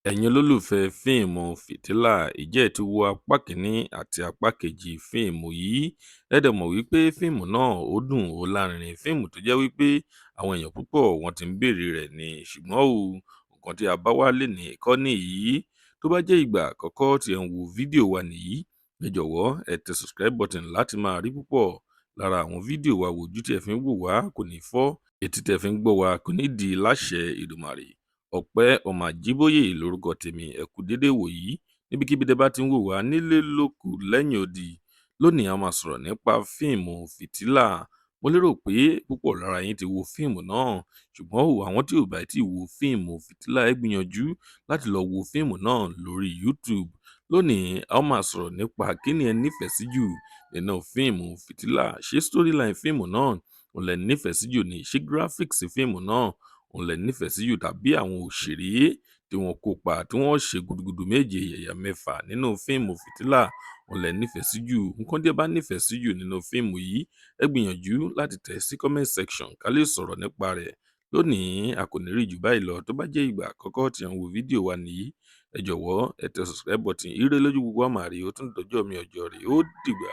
Ẹ̀yin olólùfẹ́ fíìmù Fìtílà, ǹjẹ́ ẹ ti wo apá kìíní àti apá kejì fíìmù yìí? Ẹ dẹ̀ mọ̀ wípé fíìmù náà ó dùn ó lárinrin, fíìmù tó jẹ́ wípé àwọn èèyàn púpọ̀ wọ́n ti ń béèrè rẹ̀ ni. Ṣùgbọ́n o, nǹkan tí a bá wá lénìí kọ́ nìyí. Tó bá jẹ́ ìgbà àkọ́kọ́ tí ẹ̀ ń wo fídíò wa nìyí, ẹ jọ̀wọ́ ẹ tẹ subscribe button láti máa rí púpọ̀ lára àwọn fídíò wa wò. Ojú tí ẹ fi ń wò wá kò ní fọ́, etí tẹ́ fi ń gbọ́ wa kò ní di láṣẹ Èdùmàrè. Ọpẹ́ ọmọ Àjíbóyè lórúkọ tèmi. Ẹ kú dédé wòyí níbikíbi tẹ́ bá ti ń wò wá nílé, lóko, lẹ́yìn odi. Lónìí, a máa sọ̀rọ̀ nípa fíìmù Fìtílà. Mo lérò pé púpọ̀ lára yín ti wo fíìmù náà, ṣùgbọ́n ò àwọn tí ò bá tí wo fíìmù Fìtílà, ẹ gbìyànjú láti lọ wo fíìmù náà lórí YouTube. Lónìí, a ó máa sọ̀rọ̀ nípa kí ni ẹ nífẹ̀ẹ́ sí jù nínú fíìmù Fìtílà. Ṣé storyline fíìmù náà òun lẹ nífẹ̀ẹ́ sí jù ni? Ṣé graphics fíìmù náà òun lẹ nífẹ̀ẹ́ sí jù, tàbí àwọn òṣèré tí wọ́n kópa, tí wọ́n ṣe gudugudu méje yàyà mẹ́fà nínú fíìmù Fìtílà òun lẹ nífẹ̀ẹ́ sí jù? Nǹkan tí ẹ bá nífẹ̀ẹ́ sí jù nínú fíìmù yìí, ẹ gbìyànjú láti tẹ̀ sí comment section ká lè sọ̀rọ̀ nípa rẹ̀. Lónìí, a kò ní rí jù báyìí lọ. Tó bá jẹ́ ìgbà àkọ́kọ́ tí ẹ̀ ń wo fídíò wa nìyí, ẹ jọ̀wọ́ ẹ tẹ subscribe button. Ire lójú gbogbo wa máa rí. Ó tún dọjọ́ mi, ọjọ́ rẹ̀ ó dìgbà.